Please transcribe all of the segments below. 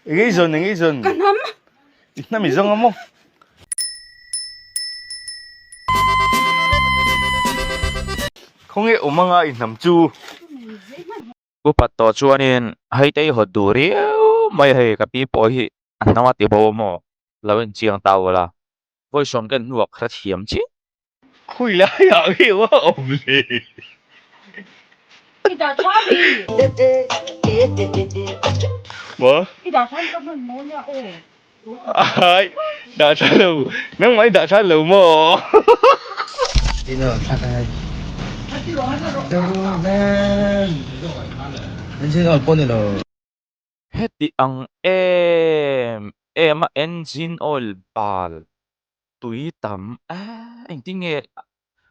Eng ei zawn, eng ei zawn. Ka hnam. I hnam i zawng a maw? Khawnge awm anga i hnam chu? Upat tawh chuanin hei te i hawt duh riau mai hei ka pi pawh hi a hnam a ti bo a maw? Lo inchiang ta ula. Vawi sawm ken hnuah ka hrethiam chiah. Khawi laiah nge a awm le? I dah tha mi? Maw? I dah tha ka hman maw nia aw. Ai, dah tha lo. Nangmah i dah tha lo maw? Heti ang em em a engine oil bal tui tam eh engtin nge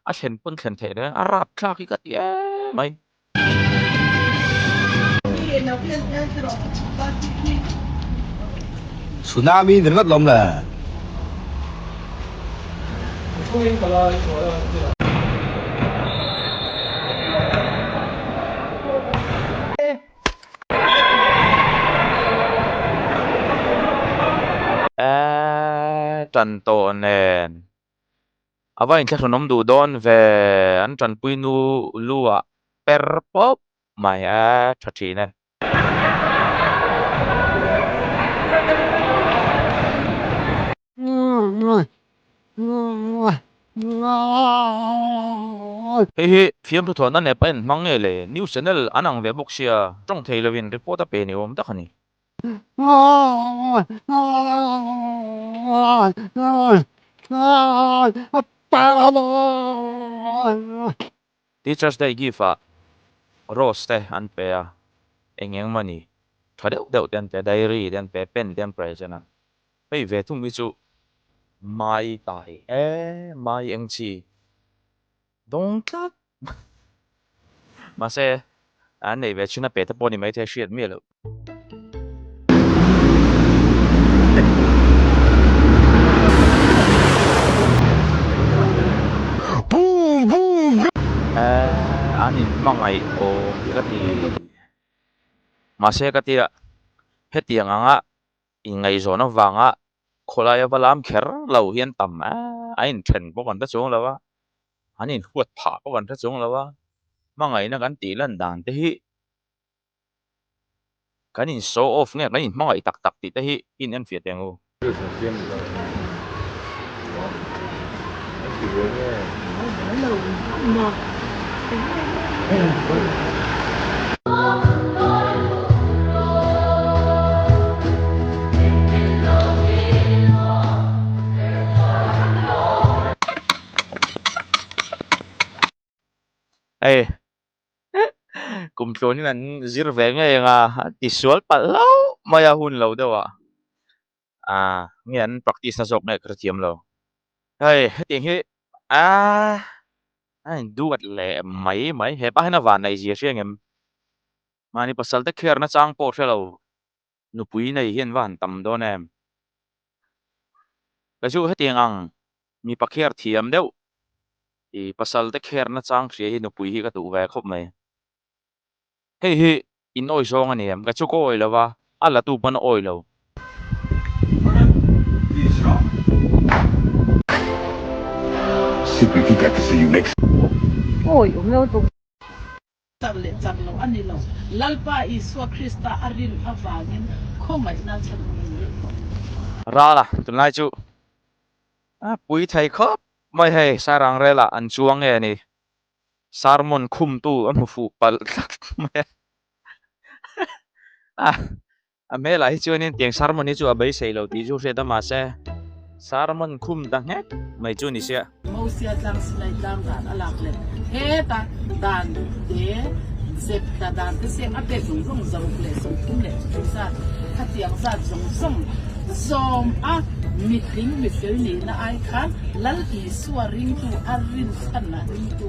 a thlen pawn thlen theih reng a rapthlak hi ka ti em mai. Tsunami ni ringawt lawm le. Eee tan tawh nen a va inthlahrunawm duh dawn ve an tanpui nu lu ah per pawp mai a tha thin e. Hei hi fiamthu thawhna nep a en hmang nge le? News channel an ang ve bawk sia, tawng thei lovin report a pe ni awm tak a ni. Teachers Day gift ah rose te an pe a, eng eng mah ni tha deuh deuh te an pe a, diary te an pe a, pen te an present a. Hei ve thung hi chu mai tai e mai eng chi dawng tlat mahse an nei ve thin a pe te pawh ni maithei a hriat miah loh. An inhmangaih awm hi ka ti mahse ka tia hetiang anga Inngaihzawn avanga khawlaia va lam kher lo hian tam a, a inthen pawh kan hre chuang lo a, an inhuat phah pawh kan hre chuang lo a, hmangaihna kan tih lan dan te hi kan in show off nge kan inhmangaih tak tak tih te hi in enfiah teh ang u. Hei kum tluanin an zir ve ngei ang a, a tisual palh hlauh mai a hun lo deuh ah. Ah nge an practice na zawk nge ka hrethiam lo. Hei hetiang hi ah a induat leh mai mai hepa hian a van neih zia hria ngem. Mahni pasal te care na chang pawh hre lo nupui nei hian va han tam dawn em. Ka chu hetiang ang mipa care thiam deuh i pasal te care na chang hria hi nupui hi ka duh ve khawp mai. Hei hi in awi zawng a ni em? Ka chu ka awi lo va, a la tu pawn a awi lo. Awi awm lo tuk. Chak leh chak lo a ni lo. Lalpa Isua Krista a rin avangin khawngaihna chhan awm a ni. Rala, tunlai chu a pui thei khawp mai hei, Sairang relah an chuang nge ni? Sermon khumtu a hmu fuh palh tlat mai a, a hmelah hi chuanin tiang sermon hi chu a beisei lo tih chu hriat a mahse sermon khum ta nghek mai chu ni sia. Mosia tlang Sinai tlang dan a lak leh heta dan te zep ta dan te siam a pek zawng zawng zaruk leh 30 leh chu zat khatiang zat zawng zawng zawm a mitling mifel nihna ai khan Lal Isua ringtu a rin chhan a ringtu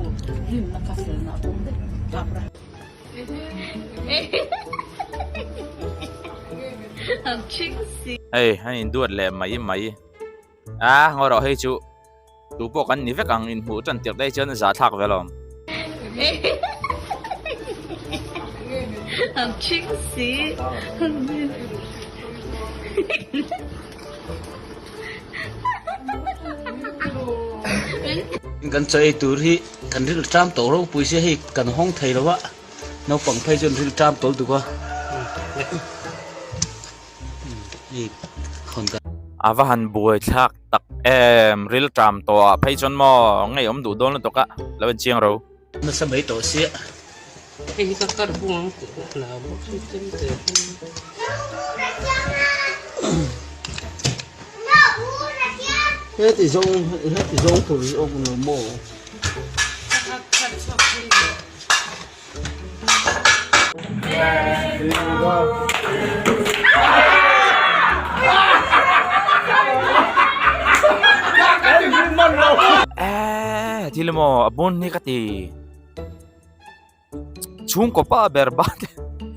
rinna kha felna a awm daih Abraham. Hei an induat leh mai mai a ngaw rawh hei chu tu pawh kan ni vek ang inhmuh tan tirh daih chuan zah thlak ve alawm. Kan chaw ei tur hi kan rilru ṭam tawh ropui sia hei kan hawng thei lo a, naupang phei chuan rilru ṭam tawlh duk a. Hei khawn kan. A va han buai thlak tak em, ril ṭam tawh ah phei chuan maw ngeiawm duh dawn lutuk a, lo en chiang ro. Nasa mai tawh sia. Hei hi ka kar bung ang tih ka hlau bawk hi chem te hi. Heti zawng heti zawng tur hi awm lo maw? Eh, thil maw a bun hi ka ti. Chhungkaw pa ber ba te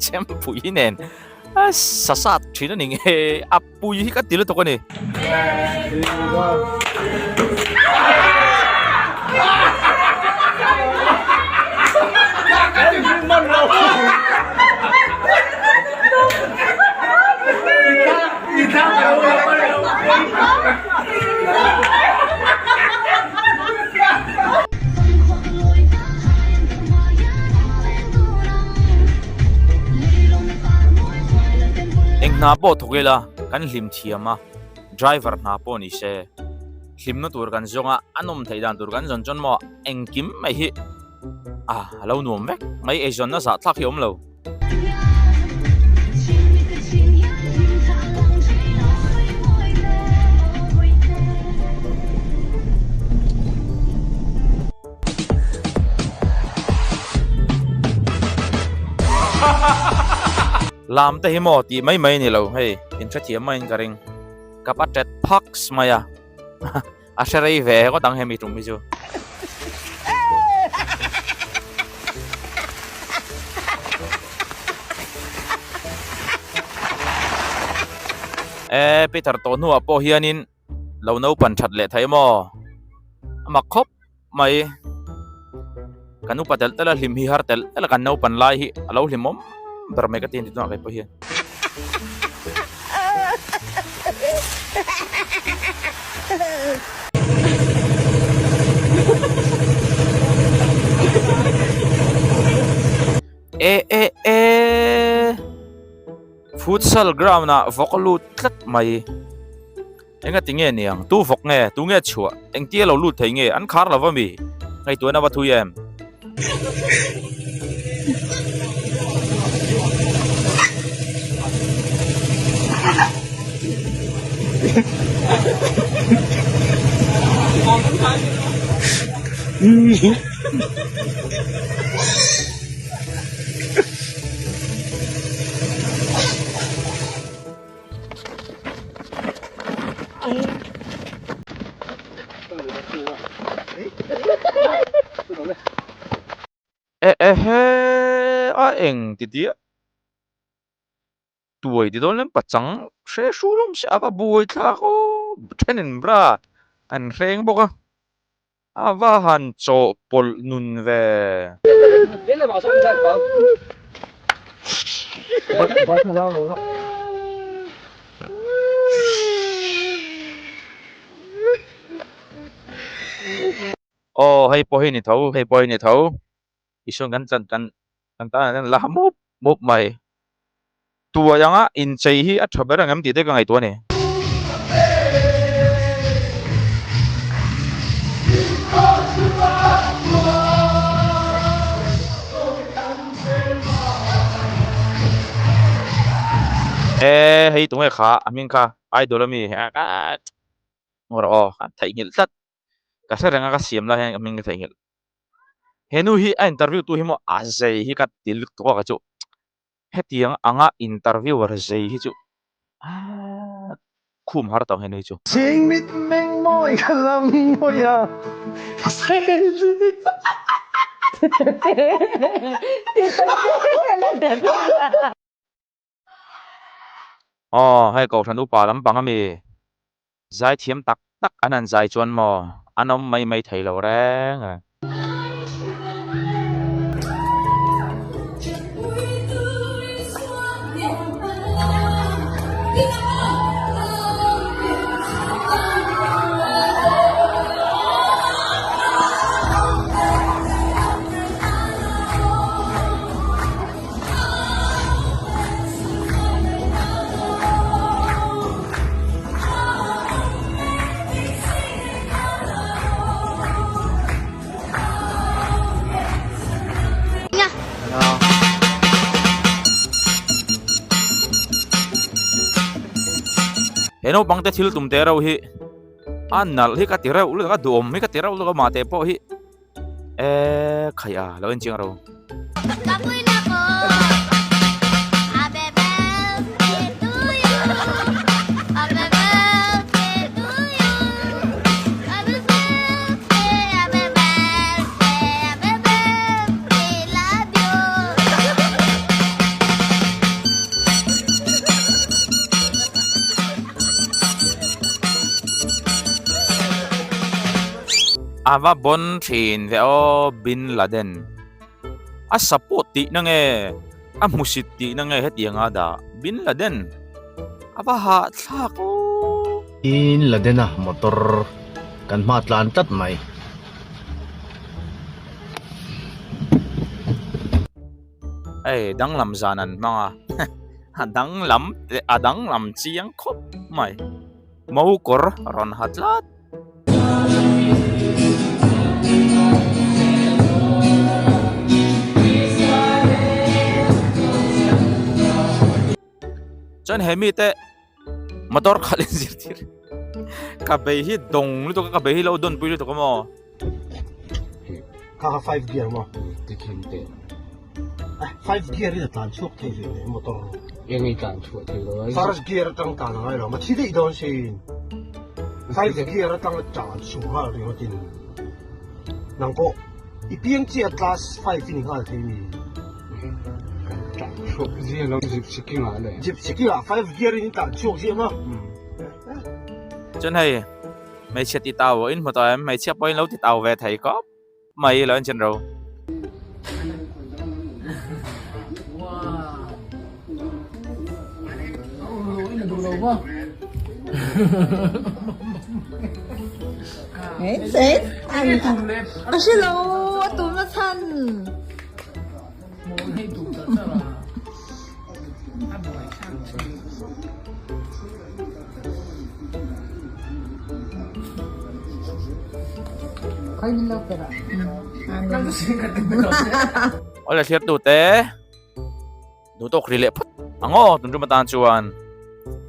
chempui nen a sa sat thin a ni nge a pui hi ka ti lutuk a ni. Eng hna pawh thawk ila kan hlim thiam a, driver hna pawh ni se hlimna tur kan zawng a, a nawm theih dan tur kan zawn chuan maw engkim mai hi a lo nuam vek mai eizawnna zahthlak hi a awm lo. Lam te hi maw tih mai mai a ni lo hei in hrethiam maiin ka ring ka pa tet phaks mai a a hre rei ve ngawt ang hemi tum hi chu. E Peter tawh hnuah pawh hianin lo naupan that leh thei maw a mak khawp mai kan upa telh telh a hlim hi har telh telh a kan naupan lai hi a lo hlimawm ber mai ka ti a ni tunah kei pawh hian. E e e futsal ground ah vawk a lut tlat mai. Enga ti nge niang? Tu vawk nge? Tu nge chhuah? Engtia lo lut thei nge? An khar lo va mi? Ngaihtuahna va thui em? E ehe a eng ti diah tuai ti dawn lem pachang hre hru hlawm se a va buai thlak aw thenin bra an hreng bawk a a va han chawhpawlh nun ve. Aw hei pawh hi ni tho hei pawh hi ni tho Isuan kan chan kan kan tan ah hian la mup mup mai. Tuai anga inchei hi a tha ber ang em tih te ka ngaihtuah a ni. E hei tunge kha a hming kha idol ami ngaw rawh aw ka theihnghilh tlat. Ka hre reng a ka siam lai hian ka hming ka theihnghilh. He nu hi a interview tu hi maw a zei hi ka ti lutuk a ka chu hetiang anga interviewer zei hi chu aaa khum har tawh ang he nu hi chu. Chhing mit meng mawi ka lam mawi a Aw hei kohhran upa lampang ami zaithiam tak tak an han zai chuan maw an awm mai mai thei lo reng reng. He naupang te thil tum te reuh hi a nalh hi ka ti reuh lutuk a, duhawm hi ka ti reuh lutuk a mahte pawh hi eee khaih a lo enchiang ro. A va bon thin ve aw Bin Laden. A support tihna nge a hmusit tihna nge hetianga dah Bin Laden a va hahthlak aw. Bin Laden-a motor kan hma tlan tlat mai. Hei danglam zan an hmang a a danglam a danglam chiang khawp mai mo kawr rawn ha tlat. Chuan he mite motor khalh in zirtir ka bei hi dawng lutuk a ka bei hi lo dawn pui lutuk a maw. Kha kha five gear maw? Tikhin te. Eh, five gear in a tlan chhuak thei ve le motor. Eng i tlan chhuah thei lo ai. First gear atang tlan angai lo ma thi daih dawn sin. Five gear atang a tlan chhuah nghal ringawt in. Nang pawh i piang chiah class 5 in i nghal thei mi. Kan tlan chhuak zia lo gypsy king ah le. Gypsy king ah five gear in i tlan chhuak zia ma. Chuan hei hmeichhia ti tau in hmu tawh em hmeichhia pawhin lo ti tau ve thei khawp mai lo en chin ro. Awle thlir tu te duh tawk ri leh phawt ang aw tun tum atan chuan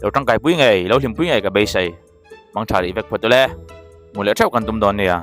lo tangkai pui ngei lo hlim pui ngei ka beisei mang tha rih vek phawt ule hmu leh theuh kan tum dawn nia.